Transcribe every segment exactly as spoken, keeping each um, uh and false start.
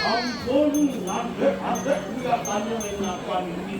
Ampun, ngadeg-adeg kelihatannya mengapan ini.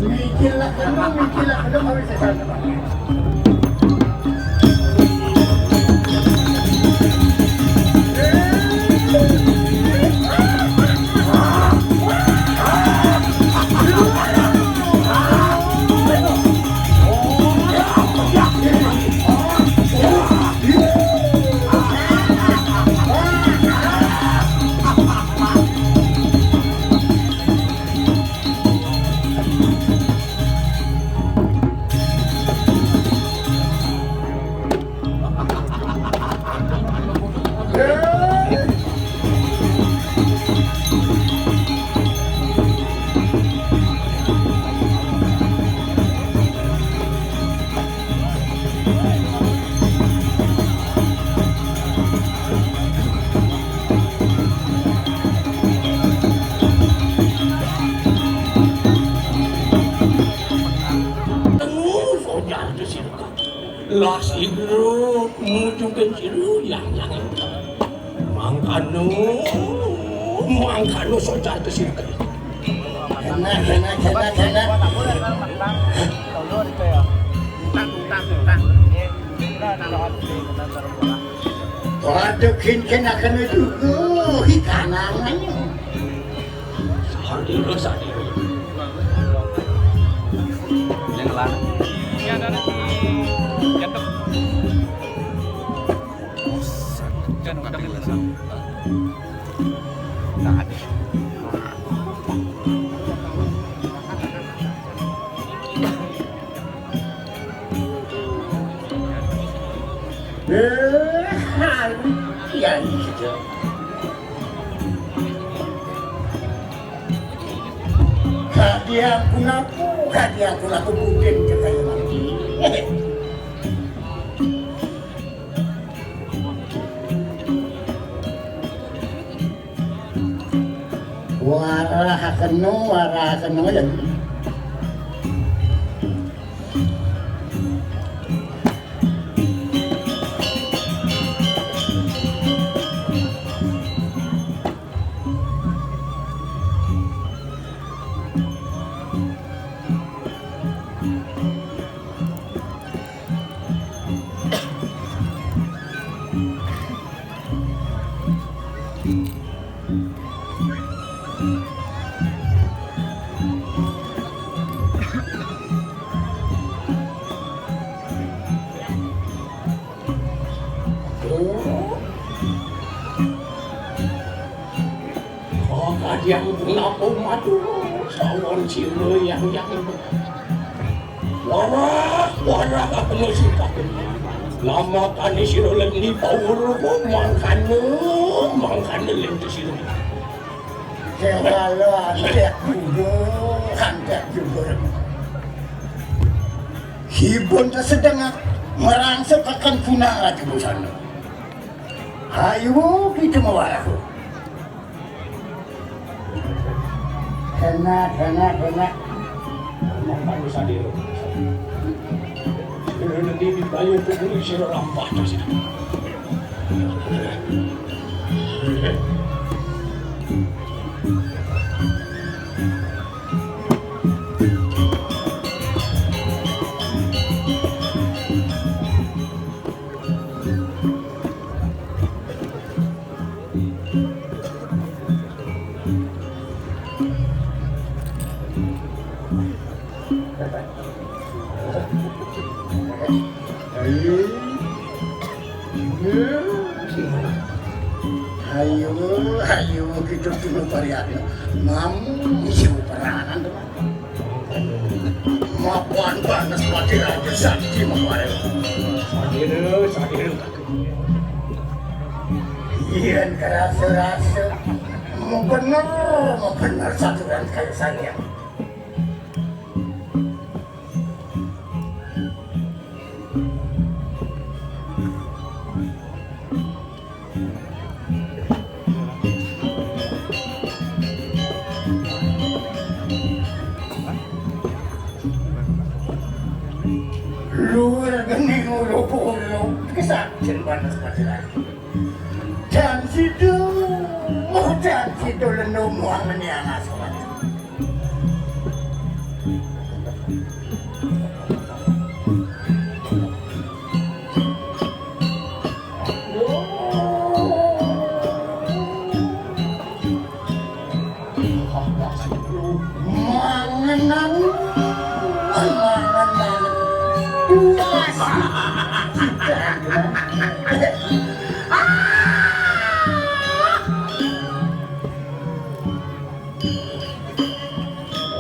Mikir lah kena, mikir lah kena, kami sesat. Tengu sojar ke sirka. Lah sidro mujungkeun siruyang yang mangkanu, mangkanu sojar ke sirka. Kena, kena, kena, kena. Waduh, kin kena kena juga, hikanangannya. Sadero, sadero. Yang ngelarang. Ini ada di jatuh. Jangan udah. Nah, ada. Eh, iya, iya. Hadiah aku ngaku, hadiah aku laku buden ke kayu mati. Warah kenu, warah kenu ya. Oh, kadiang punapa matur sawan sira yang yang. Warah, warah, kena sirka. Nama kani sira leni pawuru mangkana, mangkana lenti sira. Kewala antek juga, antek juga. Ibun kasedengak merangsekaken punang Ratu Busana. Hayu kita mawarahu. Enak, enak, enak. Makan sadero. Sadero nanti dibayar ke guru sira lampah terus. Ayo. Ayo, ayo, kita tunggu varian. Mamu isi peranan. Mapan panas mati raja sakti maware. Sadero, sadero. Yen kerasa-rasa, mau bener, mau bener satu dan kayak saya. Luar geni ngulu-ngulu, kesakit panas mati lagi. Dan situ, oh, dan situ lendu muang meniang aswat. Mangenan, mangenan. Puas.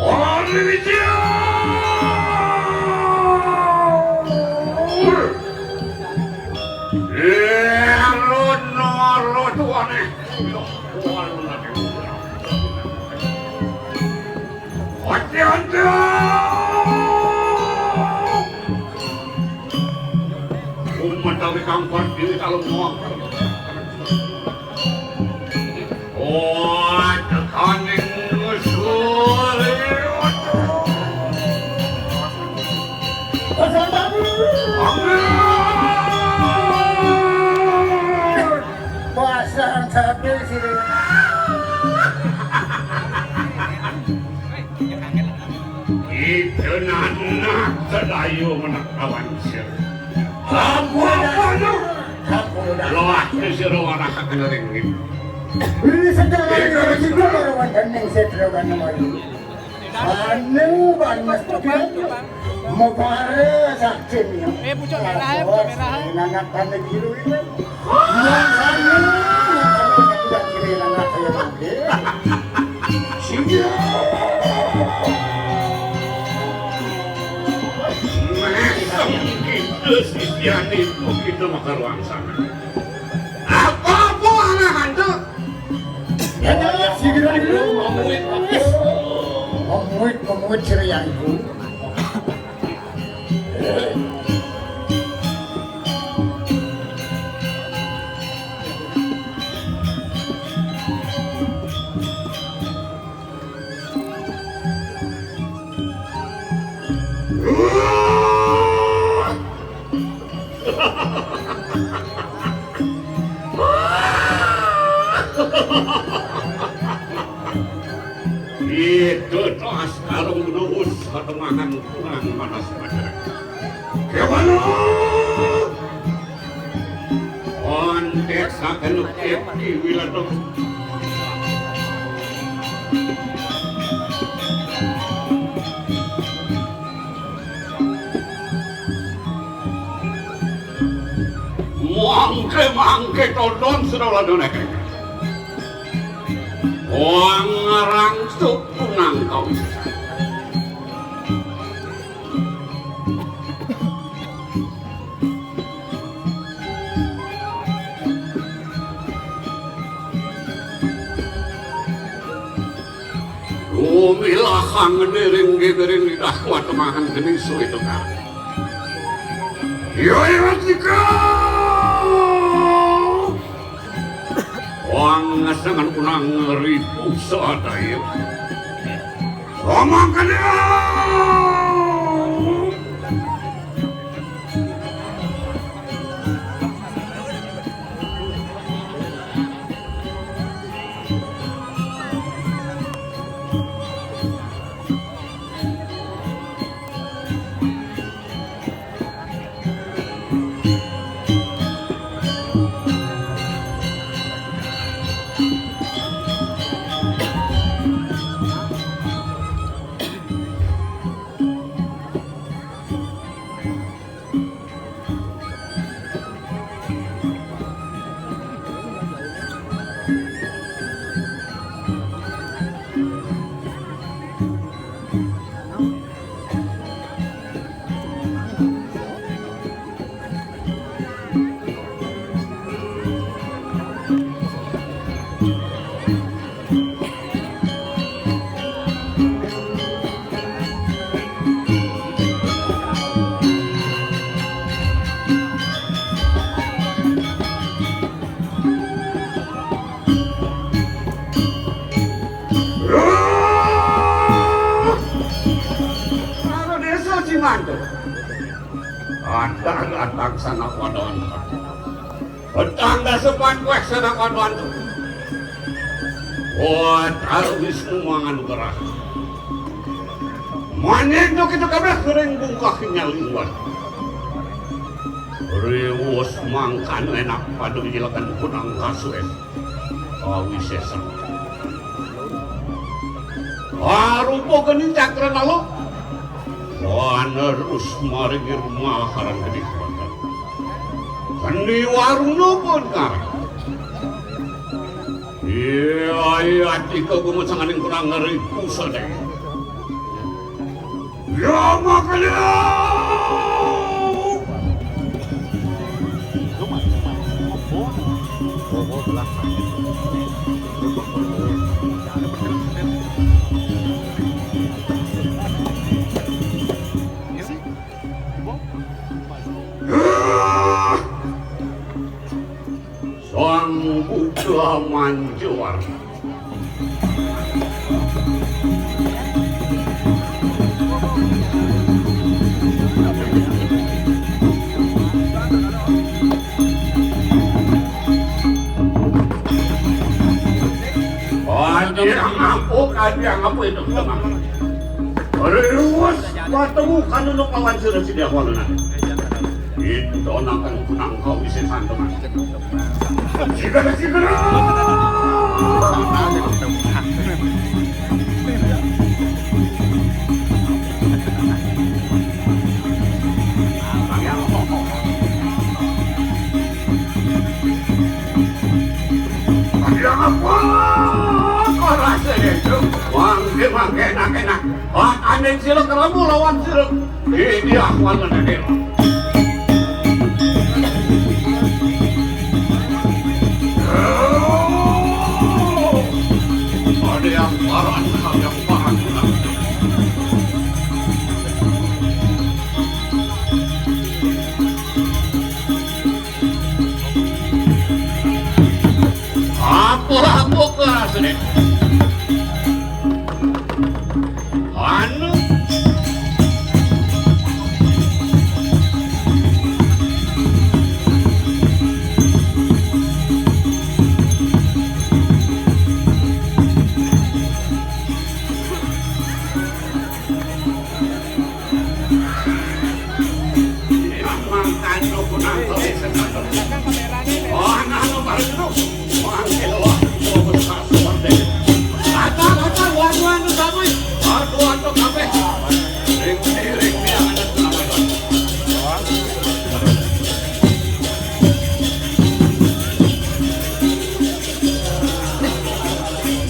Om Widya. Eh, lo, no, lo, tuane. Oke, oke. Umat tawi kampar diri kalau mau. Oh, tekaning sore. Pasang sapi sini. Itu anak sedayu menek awan sir. Apa, apa lu? Loah ke sira warakaken ring ngendi? Ini sedang ada juga lawan dening Setra Wanamarga. Anu, Bang Mas Putih. Mupare sakjane ya. Eh, pucuk merah, pucuk merah. Anak tanda biru ini. Yang anu, yang anu, yang anu, yang anu, yang anu. Siap. Mesem kita sisian itu kita makaruang sana. Apa-apa anak hantu? Ya, ya, ya, segera dulu. Memuit, memuit. Memuit, memuit, ceria itu. Itu tas karung nuhus katemangan kurang panas badan. Kewana? Ontek saken ukit kiwi letuk. Mangke-mangke todon sira ladone. Wong ngrangsuk punang kawisan. Umilahang niring gibiring lidah kuat mahan geni suwi tukang. Yo, yo, tika. Wang ngasangan kunang ribu sadaya. Sama kalian. Karo desa Cimanto. Antang-antang sana wadon. Petang dasepan kueh sana wadon. Wah, taruh Wisnu manganugerah. Manit itu kita kabeh kering bungkah nyalingwan. Riwus mangkan enak pada dilakan kunang kasues. Kawisesan. Arupa geni cakra nala. Wanerus maringi rumah karang gedhe banget. Geni waruna pun karang. Iya, iya, tika gumesanganing kurang ngeri pusade. Ya, makanya. Sang Buddha manjur. Adi yang apa, adi yang apa itu? Terus, ketemu kanunuk lawan sira sida waluna. Intonaken kunang kawisesan teman. Sigera, sigera. Yang apa? Kok rasanya itu? Mangke, mangke, enak, enak. Aning sira keremu lawan sira. Ini aku akan hadir. Ada yang parah, ada yang parah. Apa-apa kerasane? Anu.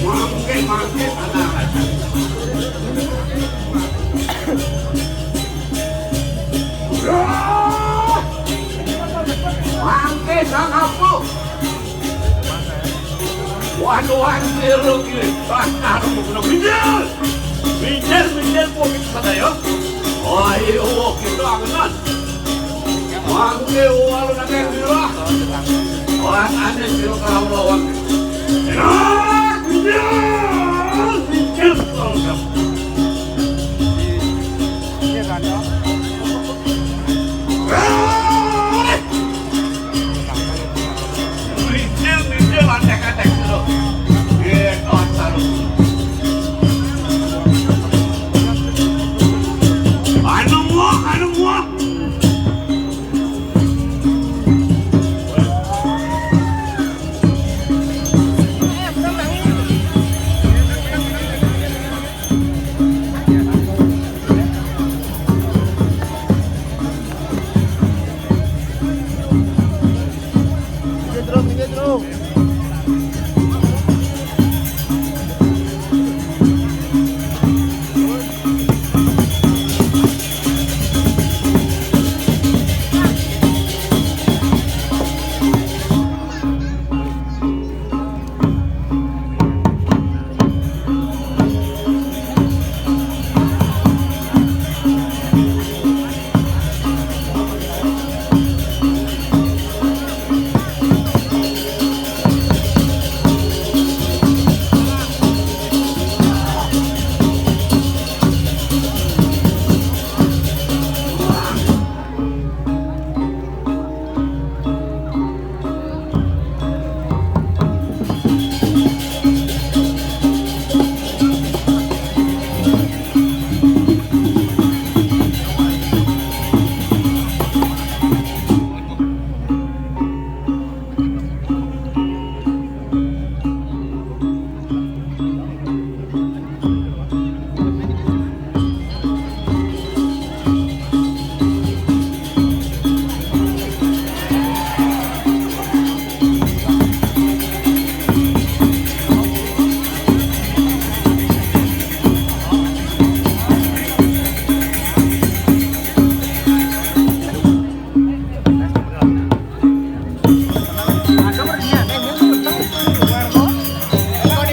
Mangke, mangke, anak. Mangke, sangapu. Waduh, anjir, lu gini. Bakar, lu guna minggir. Minggir, minggir, gua gitu kata ya. Ayo, kita angenan. Aku ke walo na ke sira. Ora ane sira kelawan lawan. Ya, ya, ya. Iya, kan, Dok? Misil, misil, antek-antek dulu. Iya, kocak lu. Anu muah, anu muah.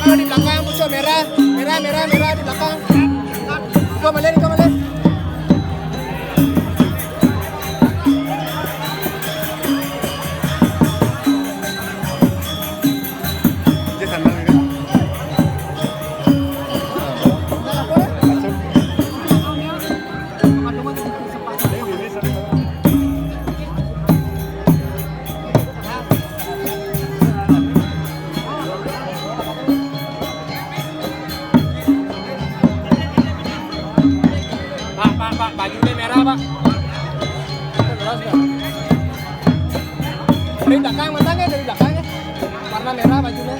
Di belakang, muncul merah, merah, merah, merah di belakang. Kau balik, kau balik. Pak, Pak, Pak, bajunya merah, Pak. Jelas nggak? Dari belakang, matanya dari belakang ya. Warna merah bajunya.